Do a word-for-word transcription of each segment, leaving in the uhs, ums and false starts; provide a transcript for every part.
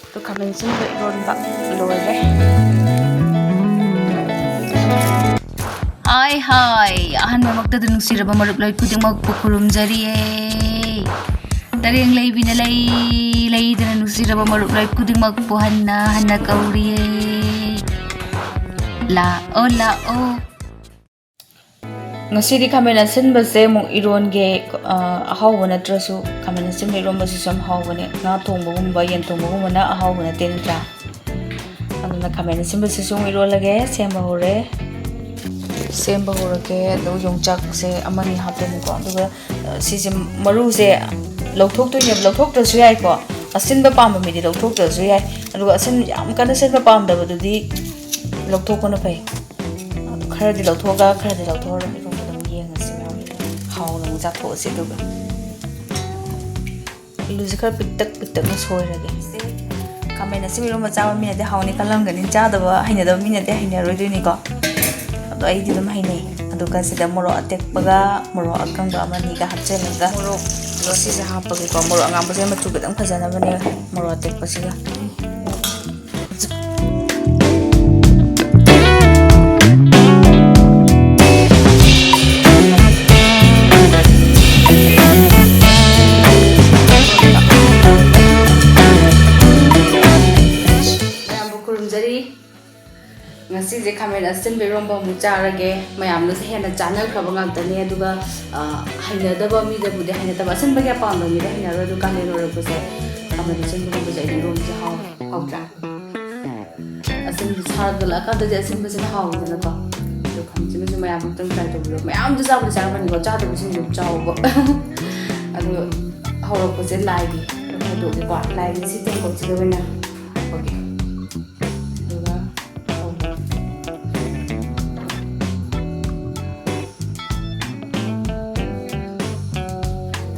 ꯑꯗꯨ ꯈꯥꯃꯦꯟ ꯑꯁꯤꯟꯕ ꯏꯔꯣꯟꯕ ꯂꯣꯏꯔꯦ꯫ ꯍꯥꯏ ꯍꯥꯏ, ꯑꯍꯥꯟꯕꯃꯛꯇꯗ ꯅꯨꯡꯁꯤꯔꯕ ꯃꯔꯨꯞ ꯂꯣꯏ ꯈꯨꯗꯤꯡꯃꯛꯄꯨ ꯈꯨꯔꯨꯝꯖꯔꯤꯌꯦ꯫ ꯇꯔꯦꯡ ꯂꯩꯕꯤꯅ ꯂꯩ ꯂꯩꯗꯅ ꯅꯨꯡꯁꯤꯔꯕ ꯃꯔꯨꯞ ꯂꯣꯏ ꯈꯨꯗꯤꯡꯃꯛꯄꯨ ꯍꯟꯅ ꯍꯟꯅ ꯀꯧꯔꯤꯌꯦ꯫ ꯂꯥꯛꯑꯣ ꯂꯥꯛꯑꯣ꯫ ꯉꯁꯤꯗꯤ ꯈꯥꯃꯦꯟ ꯑꯁꯤꯟꯕꯁꯦ ꯑꯃꯨꯛ ꯏꯔꯣꯟꯒꯦ꯫ ꯑ, ꯑꯍꯥꯎꯕ ꯅꯠꯇ꯭ꯔꯁꯨ ꯈꯥꯃꯦꯟ ꯑꯁꯤꯟꯕ ꯏꯔꯣꯟꯕꯁꯤꯁꯨ ꯌꯥꯝ ꯍꯥꯎꯕꯅꯦ꯫ ꯉꯥ ꯊꯣꯡꯕꯒꯨꯝꯕ, ꯌꯦꯟ ꯊꯣꯡꯕꯒꯨꯝꯕꯅ ꯑꯍꯥꯎꯕ ꯅꯠꯇꯦ, ꯅꯠꯇ꯭ꯔꯥ? ꯑꯗꯨꯅ ꯈꯥꯃꯦꯟ ꯑꯁꯤꯟꯕꯁꯤꯁꯨ ꯑꯃꯨꯛ ꯏꯔꯣꯜꯂꯒꯦ꯫ ꯁꯦꯝꯕ ꯍꯧꯔꯦ꯫ ꯁꯦꯝꯕ ꯍꯧꯔꯒꯦ꯫ ꯑꯗꯨ ꯌꯣꯡꯆꯥꯛꯁꯦ ꯑꯃꯅꯤ ꯍꯥꯞꯄꯅꯤꯀꯣ꯫ ꯑꯗꯨꯒ, ꯑ, ꯁꯤꯁꯦ ꯃꯔꯨꯁꯦ ꯂꯧꯊꯣꯛꯇꯣꯏꯅꯦꯕ꯫ ꯂꯧꯊꯣꯛꯇ꯭ꯔꯁꯨ ꯌꯥꯏꯀꯣ꯫ ꯑꯁꯤꯟꯕ ꯄꯥꯝꯕ ꯃꯤꯗꯤ ꯂꯧꯊꯣꯛꯇ꯭ꯔꯁꯨ ꯌꯥꯏ꯫ ꯑꯗꯨꯒ ꯑꯁꯤꯟ-, ꯌꯥꯝ ꯀꯟꯅ ꯁꯤꯟꯕ ꯄꯥꯝꯗꯕꯗꯨꯗꯤ ꯂꯧꯊꯣꯛꯄꯅ ꯐꯩ꯫ ꯑꯗꯨ ꯈꯔꯗꯤ ꯂꯧꯊꯣꯛꯑꯒ ꯈꯔꯗꯤ ꯂꯧꯊꯣꯛꯑꯔꯣꯏ꯫ ꯏꯔꯣꯟꯕꯗ ꯑꯃꯨꯛ ꯌꯦꯡꯉꯁꯤ ꯃꯌꯥꯝ꯫ ꯍꯥꯎꯅ ꯑꯃꯨꯛ ꯆꯥꯊꯣꯛꯑꯁꯤ ꯑꯗꯨꯒ꯫ ꯑꯂꯨꯁꯦ ꯈꯔ ꯄꯤꯛꯇꯛ ꯄꯤꯛꯇꯛꯅ ꯁꯣꯏꯔꯒꯦ꯫ ꯈꯥꯃꯦꯟ ꯑꯁꯤꯟꯕ ꯏꯔꯣꯟꯕ ꯆꯥꯕ ꯃꯤꯅꯗꯤ ꯍꯥꯎꯅꯤ ꯈꯜꯂꯝꯒꯅꯤ, ꯆꯥꯗꯕ ꯍꯩꯅꯗꯕ ꯃꯤꯅꯗꯤ ꯍꯩꯅꯔꯣꯏꯗꯣꯏꯅꯤꯀꯣ꯫ ꯑꯗꯣ ꯑꯩꯗꯤ ꯑꯗꯨꯝ ꯍꯩꯅꯩ꯫ ꯑꯗꯨꯒ ꯁꯤꯗ ꯃꯣꯔꯣꯛ ꯑꯇꯦꯛꯄꯒ ꯃꯣꯔꯣꯛ ꯑꯀꯪꯕ ꯑꯃꯅꯤꯒ ꯍꯥꯞꯆꯤꯜꯂꯒ, ꯃꯣꯔꯣꯛ ꯁꯤꯁꯦ ꯍꯥꯞꯄꯒꯦꯀꯣ꯫ ꯃꯣꯔꯣꯛ ꯑꯉꯥꯡꯕꯁꯦ ꯃꯆꯨ ꯈꯤꯇꯪ ꯐꯖꯅꯕꯅꯦ, ꯃꯣꯔꯣꯛ ꯑꯇꯦꯛꯄꯁꯤꯒ꯫ ꯃꯌꯥꯝꯕꯨ ꯈꯨꯔꯨꯝꯖꯔꯤ꯫ ꯉꯁꯤꯁꯦ ꯈꯥꯃꯦꯟ ꯑꯁꯤꯟꯕ ꯏꯔꯣꯝꯕ ꯑꯃꯨꯛ ꯆꯥꯔꯒꯦ꯫ ꯃꯌꯥꯝꯅꯁꯨ ꯍꯦꯟꯅ ꯆꯥꯅꯈ꯭ꯔꯕ ꯉꯥꯛꯇꯅꯦ, ꯑꯗꯨꯒ, ꯑ, ꯍꯩꯅꯗꯕ ꯃꯤꯗꯕꯨꯗꯤ ꯍꯩꯅꯗꯕ, ꯑꯁꯤꯟꯕ ꯀꯌꯥ ꯄꯥꯝꯗꯕ ꯃꯤꯗ ꯍꯩꯅꯔꯣꯏ꯫ ꯑꯗꯨ ꯀꯥꯂꯦꯟ ꯑꯣꯏꯔꯛꯄꯁꯦ ꯈꯥꯃꯦꯟ ꯑꯁꯤꯟꯕꯒꯨꯝꯕꯁꯦ ꯑꯩꯗꯤ ꯏꯔꯣꯝꯕꯁꯦ ꯍꯥꯎꯋꯦ, ꯍꯥꯎꯇ꯭ꯔꯥ? ꯑꯁꯤꯟꯕ ꯁꯥꯒꯠꯂꯛꯑꯀꯥꯟꯗꯗꯤ ꯑꯁꯤꯟꯕꯁꯤꯅ ꯍꯥꯎꯋꯤꯗꯅꯀꯣ꯫ ꯑꯗꯣ ꯈꯥꯃꯦꯟ ꯑꯁꯤꯟꯕꯁꯦ ꯃꯌꯥꯝ ꯑꯃꯨꯛꯇꯪ try ꯇꯧꯕꯤꯌꯣ꯫ ꯃꯌꯥꯝꯁꯨ ꯆꯥꯕꯨꯗꯤ ꯆꯥꯔꯝꯒꯅꯤꯀꯣ, ꯆꯥꯗꯕꯁꯤꯡꯗꯤ ꯑꯗꯨꯝ ꯆꯥꯎꯕ꯫ ꯑꯗꯣ ꯍꯧꯔꯛꯄꯁꯦ ꯂꯥꯏꯒꯤ ꯑꯗꯨꯝ ꯍꯥꯏꯗꯣꯛꯑꯒꯦꯀꯣ꯫ ꯂꯥꯏꯒꯤ ꯁꯤ ꯇꯦꯡꯀꯣꯠꯁꯤꯗ ꯑꯣꯏꯅ ꯍꯥꯞꯄꯒꯦ꯫ ꯑꯗꯨꯒ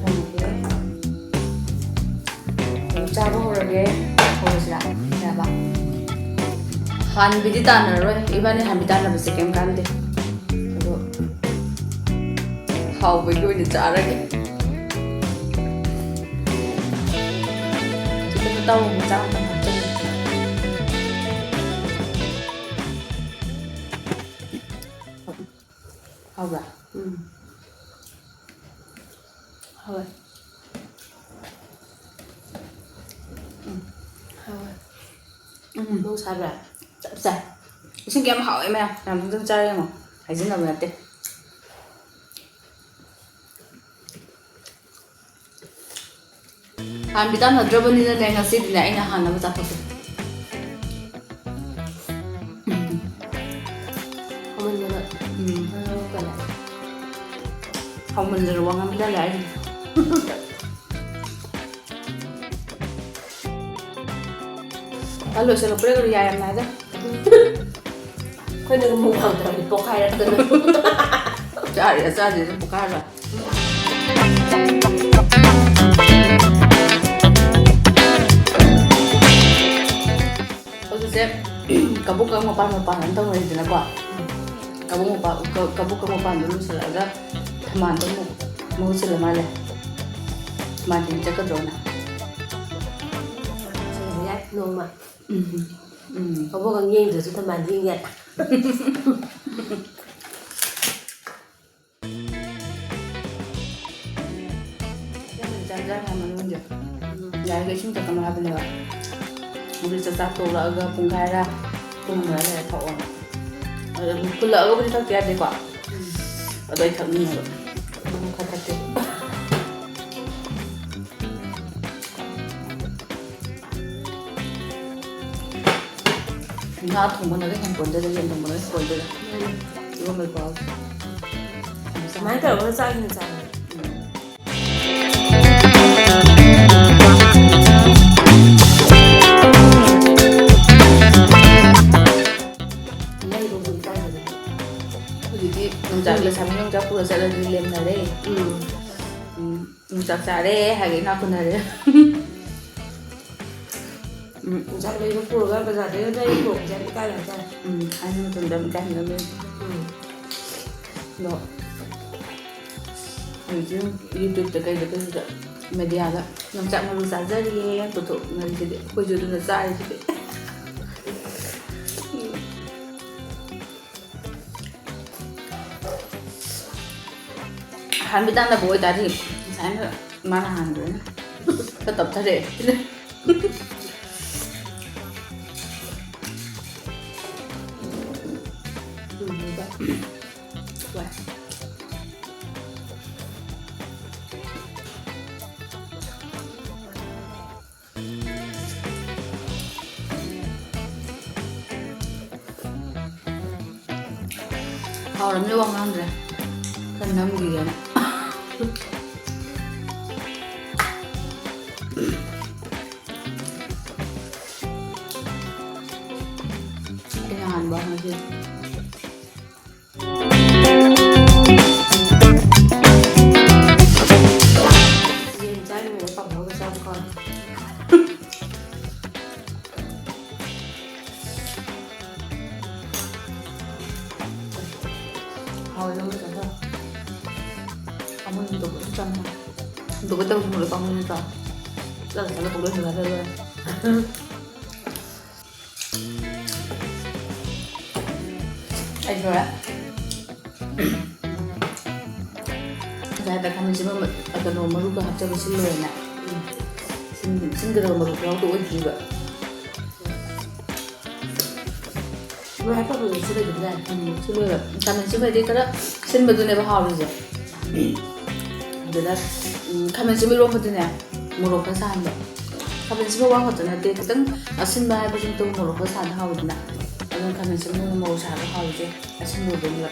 ꯊꯝꯃꯒꯦ꯫ ꯑꯗꯨꯝ ꯆꯥꯕ ꯍꯧꯔꯒꯦ꯫ ꯍꯧꯔꯁꯤꯔꯥ? ꯌꯥꯕ? ꯍꯥꯟꯕꯤꯗꯤ ꯇꯥꯟꯅꯔꯣꯏ꯫ ꯏꯕꯥꯅꯤ ꯍꯥꯟꯕꯤ ꯇꯥꯟꯅꯕꯁꯦ ꯀꯩꯝ ꯀꯥꯟꯗꯦ꯫ ꯑꯗꯣ ꯍꯥꯎꯕꯒꯤ ꯑꯣꯏꯅ ꯆꯥꯔꯒꯦ꯫ ꯈꯤꯇꯪ ꯇꯧꯔꯒ ꯆꯥꯕ ꯍꯥꯎꯕ꯭ꯔꯥ? ꯎꯝ꯫ ꯍꯥꯎꯋꯦ꯫ ꯎꯝ꯫ ꯍꯥꯎꯋꯦ꯫ ꯎꯝ꯫ ꯃꯣꯔꯣꯛ ꯁꯥꯕ꯭ꯔꯥ? ꯆꯞ ꯆꯥꯏ꯫ ꯏꯁꯤꯡ ꯀꯌꯥꯝ ꯍꯥꯎꯋꯦ ꯃꯌꯥꯝ꯫ ꯃꯌꯥꯝ ꯊꯛꯇꯅ ꯆꯥꯔ ꯌꯦꯡꯉꯣ꯫ ꯍꯥꯏꯖꯤꯟꯅꯕ ꯅꯠꯇꯦ꯫ ꯍꯥꯟꯕꯤ ꯇꯥꯟꯅꯗ꯭ꯔꯕꯅꯤꯅꯅꯦ, ꯉꯁꯤꯗꯤꯅꯦ ꯑꯩꯅ ꯍꯥꯟꯅꯕ ꯆꯥꯊꯣꯛꯀꯦ꯫ ꯍꯥꯎꯃꯟꯗꯅ ꯎꯝ꯫ ꯉꯥꯡꯕ ꯇꯜꯂꯦ꯫ ꯍꯥꯎꯃꯟꯗꯅ ꯋꯥ ꯉꯥꯡꯕ ꯇꯜꯂꯦ ꯍꯥꯏꯁꯤꯅꯦ꯫ ꯑ, ꯂꯣꯏꯁꯤꯜꯂꯛꯄꯗ ꯌꯥꯔꯝꯃꯦ ꯍꯥꯏꯗ꯫ ꯑꯩꯈꯣꯏꯅ ꯑꯗꯨꯝ ꯃꯨꯛꯕꯥꯡ ꯇꯧꯔꯗꯤ ꯄꯣꯛꯈꯥꯏꯔꯛꯇꯅ꯫ ꯆꯥꯔꯤꯔ ꯆꯥꯗ꯭ꯔꯤꯔ ꯄꯣꯛꯈꯥꯏꯔꯣꯏ꯫ ꯍꯧꯖꯤꯛꯁꯦ ꯀꯕꯣꯛꯀꯪ ꯃꯄꯥꯟ ꯃꯄꯥꯟ ꯑꯃ ꯇꯧꯅꯔꯤꯗꯅꯀꯣ꯫ ꯀꯕꯣꯛ ꯃꯄꯥꯟ, ꯀ-, ꯀꯕꯣꯛꯀꯪ ꯃꯄꯥꯟꯗꯣ ꯂꯣꯏꯁꯤꯜꯂꯛꯑꯒ ꯊꯝꯕꯥꯜꯗꯣ ꯑꯃꯨꯛ ꯃꯍꯨꯠ ꯁꯤꯜꯂ ꯃꯥꯜꯂꯦ꯫ ꯊꯝꯕꯥꯜ ꯊꯤꯟ ꯆꯠꯀꯗ꯭ꯔꯣꯅ꯫ ꯆꯠꯂꯨꯕ ꯌꯥꯏ ꯅꯣꯡꯃ꯫ ꯎꯝ꯫ ꯎꯝ꯫ ꯀꯕꯣꯛꯀꯪ ꯌꯦꯡꯗ꯭ꯔꯁꯨ ꯊꯝꯕꯥꯜ ꯌꯦꯡ ꯌꯥꯏ꯫ ꯆꯥꯛ ꯃꯅꯨꯡꯁꯦ꯫ ꯎꯝ꯫ ꯌꯥꯔꯤꯈꯩ ꯏꯁꯤꯡ ꯊꯛꯀꯅꯣ ꯍꯥꯏꯕꯅꯦꯕ꯫ ꯑꯗꯨ ꯆꯥꯛꯆꯥ ꯇꯣꯛꯂꯛꯑꯒ ꯄꯨꯡꯈꯥꯏꯔ ꯄꯨꯡ ꯑꯃꯔ ꯂꯩꯔ ꯊꯛꯑꯣ꯫ ꯑꯗꯨ ꯐꯨꯜꯂꯛꯑꯒꯕꯨꯗꯤ ꯊꯛꯇ ꯌꯥꯗꯦꯀꯣ꯫ ꯎꯝ꯫ ꯑꯗꯣ ꯑꯩ ꯊꯛꯅꯤꯡꯉꯦꯕ꯫ ꯎꯝ, ꯈꯔ ꯊꯛꯀꯦ꯫ ꯉꯥ ꯊꯣꯡꯕꯅꯒ ꯍꯦꯟ ꯄꯣꯟꯗꯣꯏꯗ, ꯌꯦꯟ ꯊꯣꯡꯕꯅꯒ ꯍꯦꯟ ꯄꯣꯟꯗꯣꯏꯗ꯫ ꯎꯝ꯫ ꯏꯔꯣꯟꯕꯒꯤ ꯃꯍꯥꯎꯁꯦ꯫ ꯁꯨꯃꯥꯏꯅ ꯇꯧꯔꯒ ꯆꯥꯛ ꯍꯦꯟꯅ ꯆꯥꯅꯤꯡꯉꯦ꯫ ꯎꯝ꯫ ꯂꯩꯕꯕꯨ ꯏꯀꯥꯏꯕꯗ꯫ ꯍꯧꯖꯤꯛꯇꯤ ꯌꯣꯡꯆꯥꯛ, ꯎꯝ꯫ ꯂꯩꯁꯥꯕꯤ ꯌꯣꯡꯆꯥꯛ ꯄꯨꯔ ꯆꯠꯂꯗꯤ ꯂꯦꯝꯅꯔꯦ꯫ ꯎꯝ꯫ ꯎꯝ꯫ ꯌꯣꯡꯆꯥꯛ ꯆꯥꯔꯦ ꯍꯥꯏꯔꯒ ꯏꯅꯥꯛ ꯈꯨꯟꯅꯔꯦ꯫ ꯎꯝ꯫ ꯌꯣꯡꯆꯥꯛ ꯂꯩꯕ ꯄꯨꯔꯒ ꯕꯖꯥꯔꯗꯩꯒ ꯂꯩꯔ ꯄꯨꯔꯛꯄꯁꯦ ꯌꯥꯝ ꯏꯀꯥꯏꯕ ꯍꯥꯏꯇꯥꯔꯦ꯫ ꯎꯝ, ꯍꯥꯏꯅ ꯃꯇꯝꯗ ꯌꯥꯝ ꯏꯀꯥꯏꯅꯗꯕꯅꯦ꯫ ꯎꯝ꯫ ꯑꯗꯣ ꯍꯧꯖꯤꯛꯇꯤ YouTube-ꯇ ꯀꯩꯗ ꯀꯩꯗ media-ꯗ ꯌꯣꯡꯆꯥꯛ ꯃꯔꯨ ꯆꯥꯖꯔꯤꯌꯦ ꯄꯨꯊꯣꯛꯅꯔꯤꯁꯤꯗꯤ꯫ ꯑꯩꯈꯣꯏꯁꯨ ꯑꯗꯨꯅ ꯆꯥꯔꯤꯁꯤꯗꯤ꯫ ꯎꯝ꯫ ꯍꯥꯟꯕꯤ ꯇꯥꯟꯅꯕ ꯑꯣꯏꯇꯥꯔꯗꯤ ꯉꯁꯥꯏꯅ ꯃꯥꯅ ꯍꯥꯟꯈ꯭ꯔꯦꯅ ꯈꯔ ꯇꯞꯊꯔꯛꯑꯦ꯫ ꯍꯥꯎꯔꯝꯅꯤ, ꯋꯥ ꯉꯥꯡꯗ꯭ꯔꯦ꯫ ꯈꯔ ꯅꯝꯈꯤꯒꯦꯅ꯫ ꯑꯩꯅ ꯍꯥꯟꯕ ꯉꯁꯤ꯫ ꯌꯦꯟ ꯆꯥꯔꯤꯉꯩꯗ ꯄꯥꯐꯣꯔꯒ ꯆꯥꯕ ꯀꯥꯎꯔꯦ꯫ ꯍꯥꯎꯋꯦ, ꯅꯪ ꯆꯥꯊꯣꯛ꯫ ꯑꯃꯨꯟꯕꯗꯣ ꯂꯣꯏ ꯆꯪꯉꯦ꯫ ꯍꯨꯟꯗꯣꯛꯀꯦ ꯇꯧꯕꯁꯨ ꯂꯣꯏ ꯄꯥꯝꯃꯨꯏ ꯅꯠꯇ꯭ꯔꯣ? ꯆꯠꯂ ꯆꯠꯂ ꯄꯨꯡꯂꯣꯏ ꯂꯣꯏꯔꯦ꯫ ꯑꯩ ꯂꯣꯏꯔꯦ꯫ ꯉꯁꯥꯏ ꯈꯥꯃꯦꯟ ꯑꯁꯤꯟꯕ ꯃ-, ꯀꯩꯅꯣ, ꯃꯔꯨꯒ ꯍꯥꯞꯆꯕ ꯁꯤꯜ ꯂꯣꯏꯔꯦꯅꯦ꯫ ꯁꯤꯟ-, ꯁꯤꯟꯒꯗꯕ ꯃꯔꯨ ꯌꯥꯎꯗ ꯑꯣꯏꯗ꯭ꯔꯤꯕ꯫ ꯂꯣꯏꯔꯦ, ꯍꯥꯞꯄꯕꯨꯗꯤ ꯁꯤꯜꯂꯣꯏꯗꯕ ꯌꯥꯏ꯫ ꯎꯝ, ꯁꯤꯜꯂꯣꯏꯕ꯫ ꯈꯥꯃꯦꯟ ꯑꯁꯤꯟꯕꯗꯤ ꯈꯔ ꯁꯤꯟꯕꯗꯨꯅꯦꯕ ꯍꯥꯎꯔꯤꯁꯦ꯫ ꯑꯗꯨꯗ, ꯎꯝ, ꯈꯥꯃꯦꯟ ꯑꯁꯤꯟꯕ ꯏꯔꯣꯝꯕꯗꯨꯅꯦ, ꯃꯣꯔꯣꯛ ꯈꯔ ꯁꯥꯍꯟꯕ꯫ ꯈꯥꯃꯦꯟ ꯑꯁꯤꯟꯕ ꯋꯥ ꯈꯛꯇ ꯅꯠꯇꯦ, ꯈꯤꯇꯪ ꯑꯁꯤꯟꯕ ꯍꯥꯏꯕꯁꯤꯃꯛꯇꯕꯨ ꯃꯣꯔꯣꯛ ꯈꯔ ꯁꯥꯍꯟꯕ ꯍꯥꯎꯋꯤꯗꯅ꯫ ꯑꯗꯨꯅ ꯈꯥꯃꯦꯟ ꯑꯁꯤꯟꯕ ꯃꯣꯔꯣꯛ ꯁꯥꯍꯟꯕ ꯍꯥꯎꯔꯤꯁꯦ ꯑꯁꯤꯟꯕ ꯑꯣꯏꯕꯩꯅꯦꯕ꯫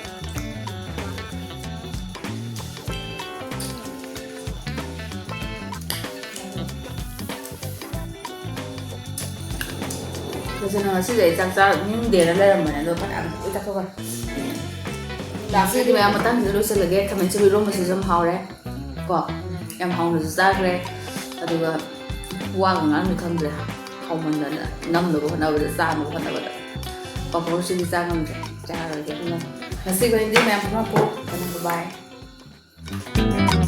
ꯇꯁꯦꯡꯅ ꯉꯁꯤꯗꯤ ꯑꯩ ꯆꯥꯛ ꯆꯥꯅꯤꯡꯗꯦꯅ ꯂꯩꯔꯝꯕꯅꯦ, ꯑꯗꯣ ꯐꯅꯌꯥꯝ ꯂꯣꯏ ꯆꯥꯊꯣꯛꯈ꯭ꯔꯦ꯫ ꯉꯁꯤꯗꯤ ꯃꯌꯥꯝ ꯃꯇꯥꯡꯁꯤꯗ ꯂꯣꯏꯁꯤꯜꯂꯒꯦ꯫ ꯈꯥꯃꯦꯟ ꯑꯁꯤꯟꯕ ꯏꯔꯣꯝꯕꯁꯤꯁꯨ ꯌꯥꯝ ꯍꯥꯎꯔꯦ ꯀꯣ, ꯌꯥꯝ ꯍꯥꯎꯅꯁꯨ ꯆꯥꯈ꯭ꯔꯦ꯫ ꯑꯗꯨꯒ ꯋꯥꯒ ꯉꯥꯡꯅ ꯈꯪꯗ꯭ꯔꯦ, ꯍꯥꯎꯃꯟꯗꯅ ꯅꯝꯅꯕ ꯍꯣꯠꯅꯕꯗ, ꯆꯥꯅꯕ ꯍꯣꯠꯅꯕꯗ꯫ ꯄꯥꯐꯣꯔꯁꯤꯗꯤ ꯆꯥ ꯉꯝꯗ꯭ꯔꯦ, ꯆꯥꯔꯔꯣꯏꯒꯦ꯫ ꯑꯗꯨꯅ ꯉꯁꯤꯒꯤ ꯑꯣꯏꯅꯗꯤ ꯃꯌꯥꯝ ꯄꯨꯝꯅꯃꯛꯄꯨ ꯀꯩꯅꯣ, bye bye꯫